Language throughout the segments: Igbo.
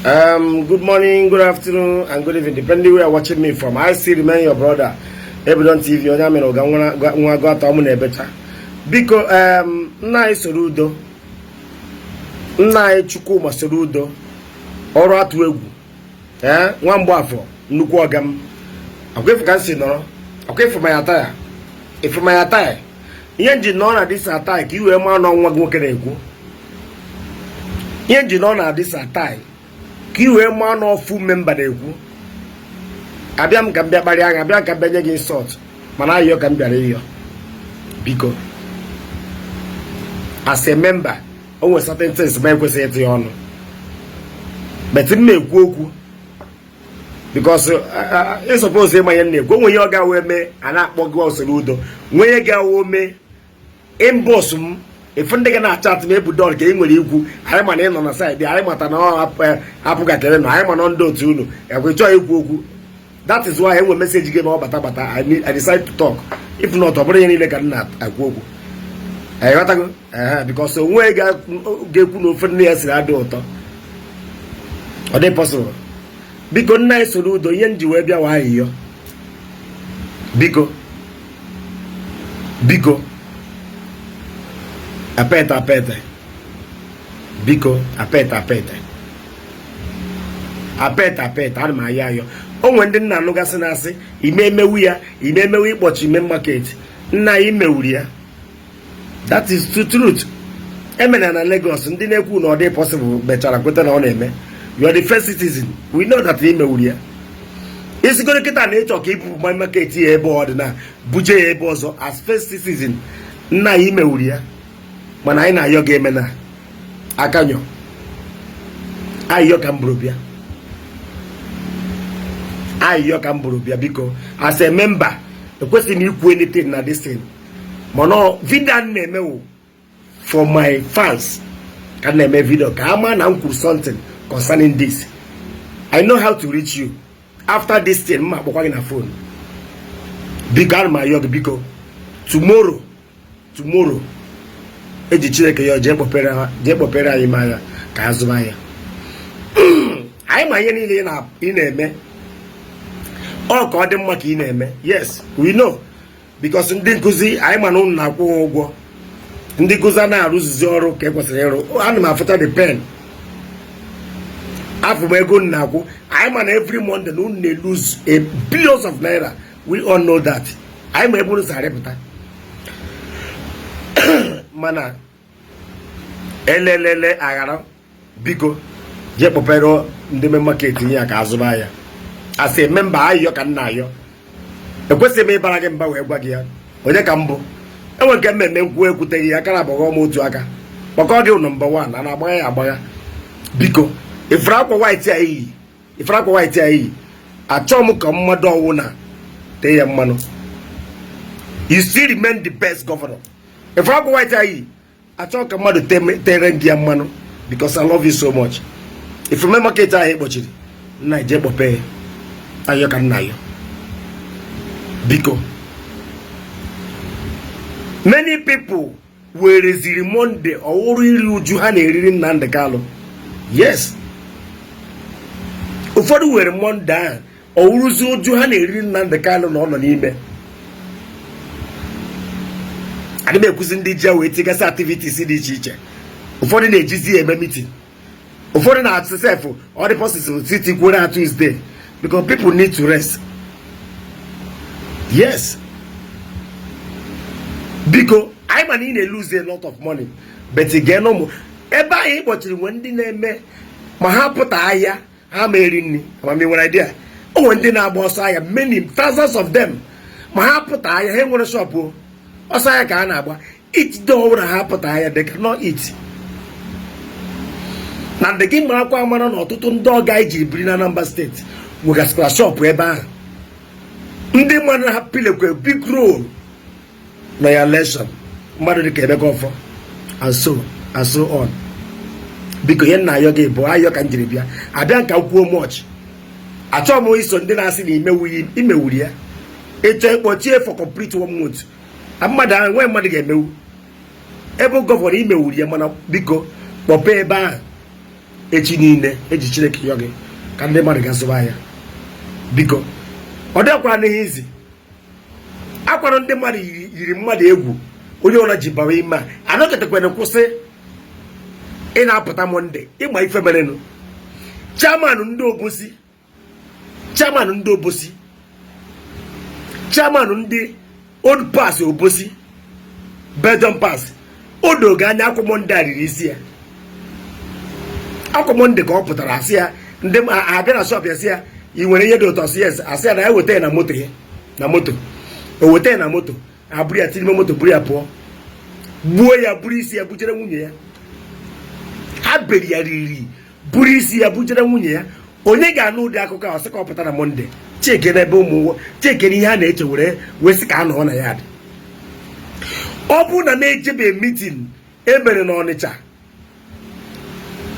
Good morning, good afternoon, and good evening, depending where you're watching me from. I still remain your brother, Ebudon TV, onye amịrị ụga nwa agụ atọ mụ na-ebecha. Biko, nna anyị Soludo, nna anyị Chukwuma Soludo, ọrụ atụ egwu, ee, nwa Mgbafọ, nnukwu ọga m. Akwa efu ka m si nọrọ, akwa efu my attire, efu my attire. Ihe nji nọ na this attire ka i wee maa na nwa gị nwoke na-ekwu. Ihe nji nọ na this attire ka i wee maa na ofu member na-ekwu. Abịa m ka m bịa kparịa anya, abịa ka m bịa nye gị insult, mana ayọ ka m bịara ịyọ. Biko, as a member, o nwere certain things ma ekwesịghị ịtụ ya ọnụ, but m na-ekwu okwu because ị suppose ịma ihe m na-ekwu. Onwe ihe ọ ga-awe mee a na-akpọ gị Soludo, nwee ihe ga-awe mee inbox m, efu ndị ga na-achat m, Ebudon, ka ị nwere ikwu. Anyị ma na ị nọ na side anyị, mata na ọ apụga kere nọ anyị, ma nọ ndị otu unu ekwe chọọ ikwu okwu. That is why enwe message gị ma ọ bata bata, I decide to talk. If not, ọ bụrụ ihe niile ka m na-ekwu okwu. Ịghọtago? Ehe, because onwe ga-ekwu na ofe nne ya siri adị ụtọ, ọ dị possible. Biko, nna anyị Soludo, ihe m ji wee bịa wa ayịyọ, biko, biko, apete apete, biko, apete apete, apete apete, ana m ayọ ayọ. O nwere ndị nna anụgasị na-asị ime emewu ya, ime emewu ịkpọchi main market. Nna anyị, mewuru ya, that is the truth. Emere na Lagos, ndị na-ekwu na ọ dị possible mechara kweta na ọ na-eme. You are the first citizen, we know that ị mewuru ya. Isigoro kịta na ịchọ ka ibu main market ya ebe ọ dị na buje ya ebe ọzọ, as first citizen, nna anyị, mewuru ya. Mana anyị na-ayọ gị, eme na akanyọ ayịyọ ka m bụrụ bịa, ayịyọ ka m bụrụ bịa. Biko, as a member, ekwesịghị m ikwu anything na this thing, mana video m na-eme wụ for my fans ka m na-eme video ka ama na m kwuru something concerning this. I know how to reach you after this thing. M akpọkwa gị na phone. Biko, ana m ayọ gị, biko, tomorrow, tomorrow, eji Chineke ya, jee kpọpere anyị m anya ka azụm ahịa anyị. Ma ihe niile ị na-eme, ọ ka ọ dị mma ka ị na-eme. Yes, we know, because ndị nkụzi anyị ma na unu na-akwụ ha ụgwọ. Ndị nkụzi a na-arụzizi ọrụ ka e kwesịrị ịrụ. Ana m afụta the pen afụ m ego unu na-akwụ. Anyị ma na every Monday na unu na-lose a billions of naira. We all know that. Anyị ma ebe unu si arịpụta, mana elelele aghara. Biko, jee kpọpere ndị main market ya ka azụba ahịa. As a member, ayọ ka m na-ayọ. Ekwesịghị m ịbara gị mba wee gwa gị ya. Onye ka mbụ enwe nke mmemme nkwu ekwuteghị ya kara agbọghọ m otu aka kpọkọ gị number one a na-agbagha ya agbagha. Biko, ifuru akwa white a iyi, ifuru akwa white a iyi, achọọ m ka mmadụ ọwụ na tee ya mmanụ. You still remain the best governor. Ifuru akwa white a iyi, achọọ ka mmadụ tere gị ya mmanụ because I love you so much. Ifuru main market ahụ kpọchiri, nna, je kpọpe ya. Ayọ ka nna ya, biko. Many people wereziri Monday ọwụrụ iri uju ha na-eriri Nnamdi Kanu. Yes, ụfọdụ were Monday ahụ ọwụrụzi uju ha na-eriri Nnamdi Kanu na ọ nọ n'ime. Adị m ekwuzi ndị ji ya wee tigasị activities dị iche iche. Ụfọdụ na-ejizi ya eme meeting, ụfọdụ na-atụ sef ọ dị possible city kwuo na Tuesday because people need to rest. Yes, biko, anyị ma na ị na-lose a lot of money, but gee n'ụmụ ebe ahụ ị kpọchiri, nwe ndị na-eme ma ha pụta ahịa, ha ma eri nri. Amami nwere idea, o nwere ndị na-agba ọsọ ahịa, many thousands of them. Ma ha pụta ahịa, ha nwere shop ọsọ ahịa ka ha na-agba. Each day ọbụla ha pụta ahịa, they cannot eat. Na ndị gị mara akwa amara na ọtụtụ ndị ọga anyị jiri biri na Anambra Steeti nwegasịkwara shop ebe ahụ. Ndị mmadụ ha playkwe big role na ya election, mmadụ dịka Emeka Ọfọ and so on. Biko, ihe nna ayọ gị bụ ayọ ka m jiri bịa. Abịa nka kwuo much, achọghị m iso ndị na-asị na imewuri ya. Ịchọ ịkpọchie for complete one month, mmadụ ahụ nwee mmadụ ga-emewu ebe governor imewuri ya. Mana biko, kpọpee ebe ahụ. Echi niile eji Chineke yọ gị ka ndị mmadụ ga-azụba ya. Biko, ọ dịkwara n'ihe izi akwara ndị mmadụ yiri mmadụ egwu. Onye ọra ji bawa ime a anọkọtakwana kwụsị ị na-apụta Monday. Ịma ife merenụ, chairman ndị Obosi, chairman ndị Obosi, chairman ndị Old Pass Obosi, Belgium Pass, o dogo anya akwa Monday a riri isi ya. Akwa Monday ka ọ pụtara, asị ya ndị abịa na shop ya, sị ya, "Ị nwere ihe dị ụtọ?" Sị yes. Asị ya na ya weta ya na moto ya, na moto o weta ya na moto, abụrụ ya tinye moto, buru ya pụọ, gbuo ya, buru isi ya bujere nwunye ya. Ha beri ya riri, buru isi ya bujere nwunye ya. Onye ga-anụ ụdị akụkọ a, sị ka ọ pụta na Monday? Cheke n'ebe ụmụ cheke ihe a na-eche were wee sị ka a nọ na ya dị. Ọ bụrụ na na-ejebe meeting emere na Ọnịcha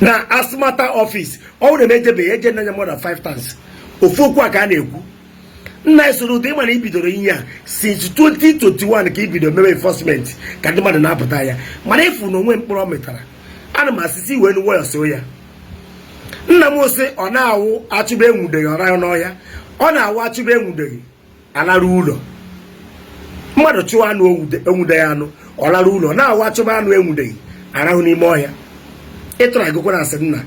na ASMATA office, ọ bụrụ na na-ejebe ya eje nanya more than five times, ofu okwu a ka a na-ekwu. Nna esoro ụdị ịma na ibidoro ihe a since 2021 ka ibido mewe enforcement ka ndị mmadụ na-apụta ya, mana ịfụ na onwe mkpụrụ ọ mịtara. Ana m asịsị wee nwayọ so ya. Nna m sị ọ na-awụ achụba enwudeghị ọra n'ọhịa, ọ na-awụ achụba enwudeghị alarụ ụlọ. Mmadụ chụọ anụ enwudeghị anụ, ọ lara ụlọ. Na-awụ achụba anụ enwudeghị, arahụ n'ime ọhịa. Ịtụrụ agụkwa na asị nna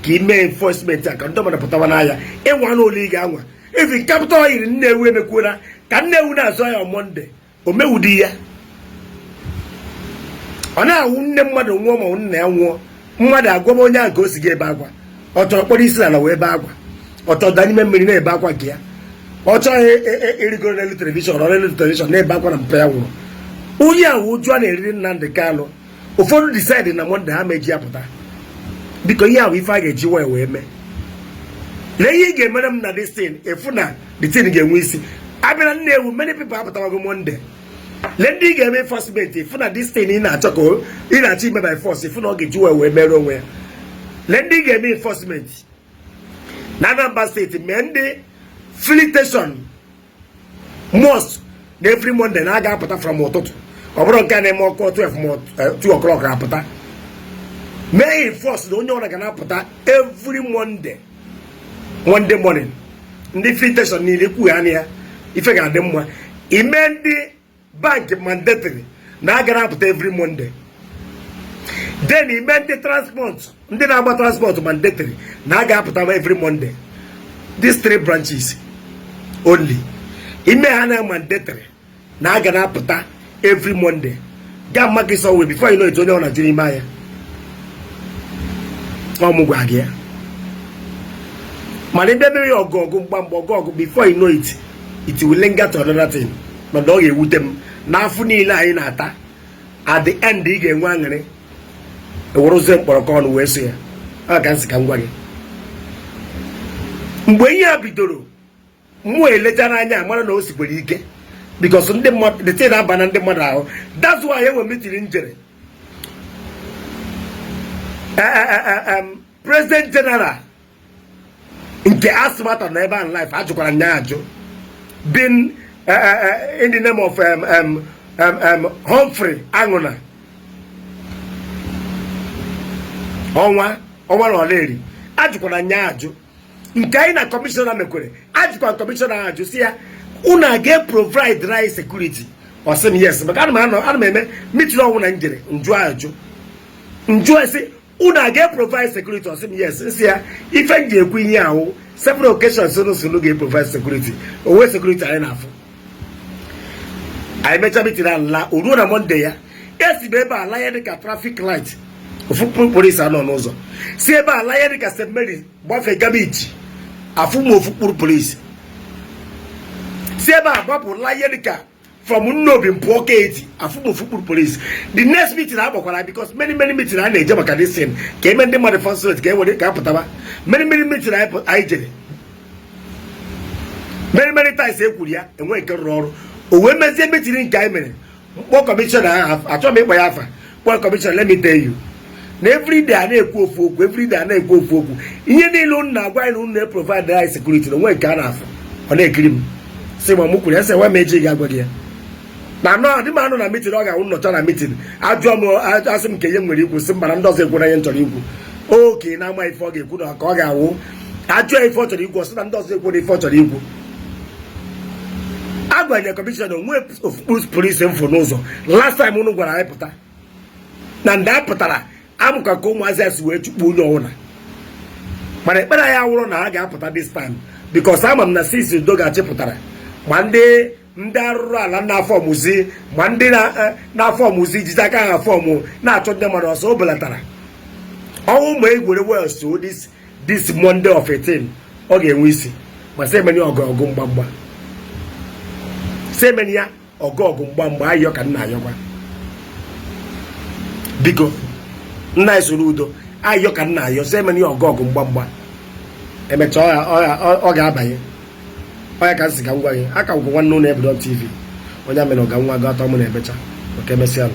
ka ime enforcement a ka ndị mmadụ pụtawa n'ahịa. Ịnwa anụ ole ị ga-anwa? Even Capital Oil Nnewi emekwuola ka Nnewi na-azụ ahịa Monday. O mewudi ya, ọ na-awụ nne mmadụ nwụọ ma nna ya nwụọ, mmadụ agwaba onye ahụ ka o si ga ebe akwa. Ọ chọrọ kpọrọ isi ala wee ebe akwa, ọ chọrọ da n'ime mmiri na-ebe akwa nke ya, ọ chọghị ịrịgoro n'elu television, ọ n'elu television na-ebe akwa na mpa ya nwụrụ. Onye ahụ ụjụ a na-eriri Nnamdị Kanụ, ụfọdụ decide na Monday ha meji ya pụta. Biko, ihe ahụ ife a ga-eji wee wee mee. Lee ihe ị ga-emere m na this thing, efu na the thing ga-enwe isi. Abịa na Nnewi, many people apụtawago Monday. Lee ndị ị ga-eme enforcement, efu na this thing ị na-achọ ka ị na-achọ ime by force, efu na ọ ga-eji wee wee mere onwe ya. Lee ndị ị ga-eme enforcement na Anambra State, mee ndị filling station must na every Monday na a ga-apụta from ụtụtụ. Ọ bụrụ nke a na-eme ọkụ 12 ma 2 o'clock apụta, mee enforce na onye ọbụla ga na-apụta every Monday, Monday morning. Ndị filling station niile kwughe anya ya, ife ga-adị mma. Ime ndị bank mandatory na a ga na-apụta every Monday. Then ime ndị transport, ndị na-agba transport mandatory na a ga-apụta every Monday. These three branches only, ime ha na mandatory na a ga na-apụta every Monday, ga mma gị sọ wee. Before you know it, onye ọ na-ajụ n'ime anya ọ mụ gwa gị ya. Mana ebe mere ya ọgụ ọgụ mgba mgba ọgụ ọgụ, before you know it, it will linger to another thing. Mana ọ ga-ewute m n'afọ niile anyị na-ata. At the end, ị ga-enwe aṅụrị ewerezie mkpọrọkọ ọnụ wee so ya. Ọ ka nsị ka m gwa gị, mgbe ihe a bidoro, mmụọ elechara anya mara na o sikwere ike, because ndị mmadụ, the thing na-aba na ndị mmadụ ahụ. That's why enwe meeting njere president general nke ASMATA nọ ebe ahụ live. Ajụkwara nya ajụ bin in the name of Humphrey Aṅụna ọnwa ọnwa na ọlaeri. Ajụkwara nya ajụ nke anyị na kọmishọna mekwere. Ajụkwa kọmishọna ajụ, si ya, "Unu a ga-provide anyị security?" Ọ sị m yes, maka ana m anọ, ana m eme meeting ọnwụ na njere njụ ajụ njụ esi, "Unu a ga-provide security?" Ọ sị m yes. Nsị ya, ife m ji ekwu ihe ahụ, several occasions unu si unu ga-provide security, onwe security anyị na-afụ. Anyị mechaa meeting ahụ la, o ruo na Monday ya, esi m ebe a la ya dịka traffic light, ofu polisi anọ n'ụzọ. Si ebe a la ya dịka St. Mary, gbafee gaba Ichi, afụ m ofu kpụrụ polisi. Si ebe a gbapụ la ihe dịka from Nnobi mpụọ ka eti, afụ m ofu kpụrụ polisi. The next meeting akpọkwara, because many many meeting a na-eje maka this thing ka eme ndị mmadụ enforcement ka e were ka apụtaba, many many meeting anyị jere, many many times e kwuru ya, enweghị nke rụrụ ọrụ. O wee mezie meeting nke anyị mere, mkpọ kọmishọna ahụ, achọghị m ịkpọ ya afa, kpọọ kọmishọna, "Let me tell you na everyday a na-ekwu ofu okwu, everyday a na-ekwu ofu okwu, ihe niile unu na-agwa anyị na unu na-eprovide anyị security na onwe nke a na-afụ." Ọ na-ekiri m, sị ma mụ kwuru ya, sị nwa m eji ga-agwa gị ya na anọ adị m anụ na meeting. Ọ ga-awụ nnọcha na meeting, ajụọ m, asị m nke ihe m nwere ikwu, sị mba, na ndị ọzọ ekwuru ihe m chọrọ ikwu. Oke na-ama ife ọ ga-ekwu na ka ọ ga-awụ ajụọ ife ọ chọrọ ikwu, ọ sị na ndị ọzọ ekwu na ife ọ chọrọ ikwu. Agwanye commissioner onwe ofu polisi mfụ n'ụzọ. Last time unu gwara anyị pụta na ndị a pụtara amụka ka ụmụazị a si wee chụkpu onye ọbụla, mana ekpere anyị awụrụ na ha ga-apụta this time, because ama m na since udo ga-achị pụtara, ma ndị arụrụ ala na-afọ ọmụzi, ma ndị na-afọ ọmụzi jizi aka ha afọ ọmụ na-achọ ndị mmadụ ọsọ, o belatara ọnwụ. Ma egwere well, so this Monday of 18 ọ ga-enwe isi. Ma sị emeni ọgụ ọgụ mgbamgba, sị emeni ya ọgụ ọgụ mgbamgba. Ayọ ka nna ayọkwa, biko, nna esoro udo. Ayọ ka nna ayọ, sị emeni ọgụ ọgụ mgbamgba. Emechaa ọ ga-abanye ọya ka m si ka m gwa gị aka gwụ nwanne ụlọ Ebudon TV. Onye mere ọga nwa gị atọ mụ na-ebecha oke. Emesịa.